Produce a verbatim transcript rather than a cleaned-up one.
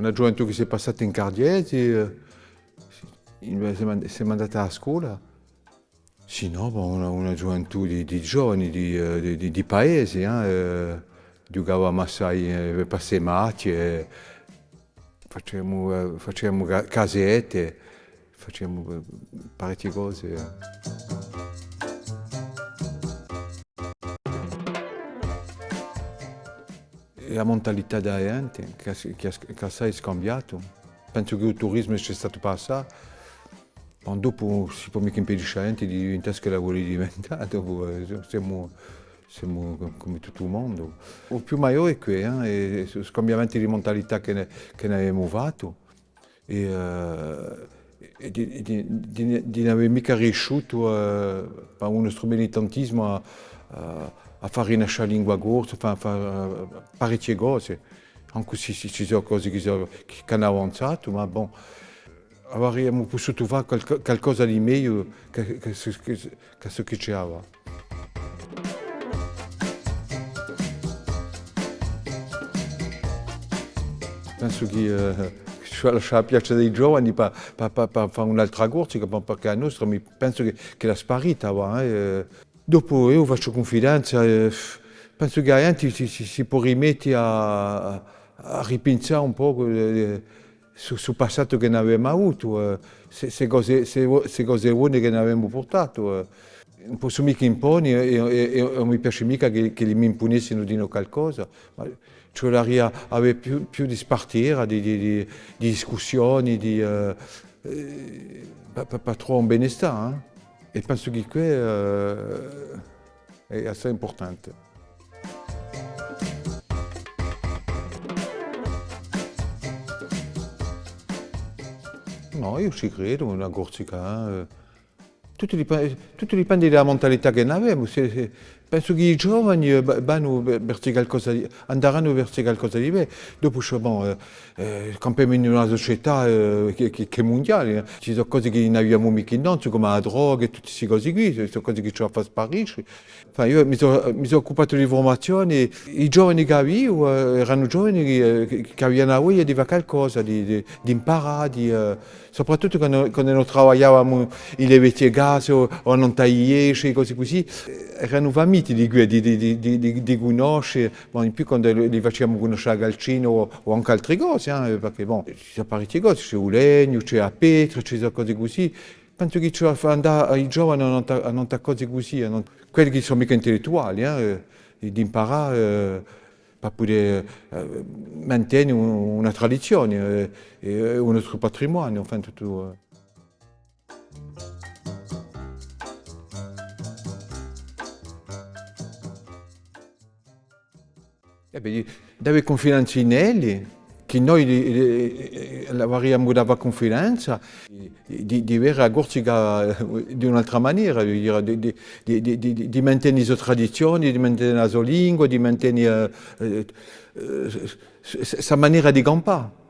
Una ghjuventù chì s'hè passata in Carghjesi, eh, in-, s'hè mand-, s'hè mandata à a scola. Sinnò, bon, una, una ghjuventù di, di ghjovani, di, eh, di, di, di paesi, eh, eh, ghjucavamu assai, eh, pà e machje, eh, facemu, eh, facemu ca-, casette, facemu, eh, parechje cose, eh. È a mentalità di a ghjente, chì, chì, chì assai hè scambiatu. Pensu chì u turismu ci hè statu passà, ma dopu si pò micca impedisce à a ghjente di diventà ciò ch'ella vole diventà, dopu, eh, semu, semu cum'è tuttu u mondu. U più maiò hè què, eh, hè stu scambiamentu di mentalità chì ne, chì n'avemu fattu. È, eh, è di, di, di, di ùn avè micca riesciutu, eh, pà u nostru militantisimu à, à, à fà rinasce a lingua corsa, à fà, à fà, eh, parechje cose, ancu sì, sì ci sò cose chì sò, chì, chì anu avanzatu, ma bon, avariamu pussutu fà qualc-, qualcosa di megliu chè, chè, chè, chè ciò chì ci hè avà. Pensu chì, eh, ci vole à lascià a piazza à i ghjovani pà, pà, pà, pà fà un'altra Corsica, pà, perchè a nostra, mi, pensu chì, chì hè sparita, và, eh. Dopu eiu facciu cunfidenza, eh, pensu chì a ghjente si, si, si pò rimette à, à ripinsà un pocu, eh, stu, stu passatu chì n'avemu avutu, eh, ste, ste cose, ste, ste cose bone chì n'avemu purtatu, eh. Ùn possu micca impone, è, è, è, è ùn mi piace micca chì, chì elli m'impunessinu di dì qualcosa, ma ci vuleria avè più, più di spartera, di, di, di, di discussioni, di, eh, eh, pà, pà, pà truvà un benestà, eh. È pensu chì què, eh, hè assai impurtante. Nò, eiu ci credu, una Corsica, eh. Tuttu dipe-, tuttu dipende di a mentalità chì n'avemu. Sè, sè, pensu chì i ghjovani, eh, va-, vanu ve-, versu qualcosa di, andaranu versu qualcosa di megliu. Dopu, bon, eh, eh, campemu in una sucetà, eh, chì, chì, chì hè mundiale, eh. Ci sò cose chì ùn aviamu micca innanzu, cum'è a droga è tutte ste cose quì, sò cose chì ci fà sparisce. Enfin, eiu mi sò, mi sò occupatu di furmazione, i ghjovani ch'aviu, eh, eranu ghjovani chì, eh, chì, chì avianu a voglia di fà qualcosa, di, di, d'imparà, di, eh, soprattuttu quandu, quandu no travagliavamu in e vechje case o, o annant'à e ghjesge, cose cusì, eh, eranu famiti di, di, di, di, di cunnosce, ma in più quandu li, li faciamu cunnosce a calcina o, o ancu altre cose, eh, perchè, bon, ci sò parechje cose, ci hè u legnu, ci hè a petra, ci sò cose cusì. Pensu chì ci vole à fà andà i ghjovani annant'à, annant'à cose cusì, eh, nò? Quelli chì sò micca intellettuali, eh, eh, d'imparà, eh, pà pudè, eh, mantene un-, una tradizione, eh, è, è un nostru patrimoniu, enfin, tuttu, eh. Eh bè, d'avè cunfidenza in elli, chì noi li, li, eh, l'avariamu da fà cunfidenza, di, di, di vede a Corsica, eh, di un'altra manera, di, di, di mantene e so tradizioni, di mantene a so lingua, di mantene, eh, eh, eh, s-, s-, sta manera di campà.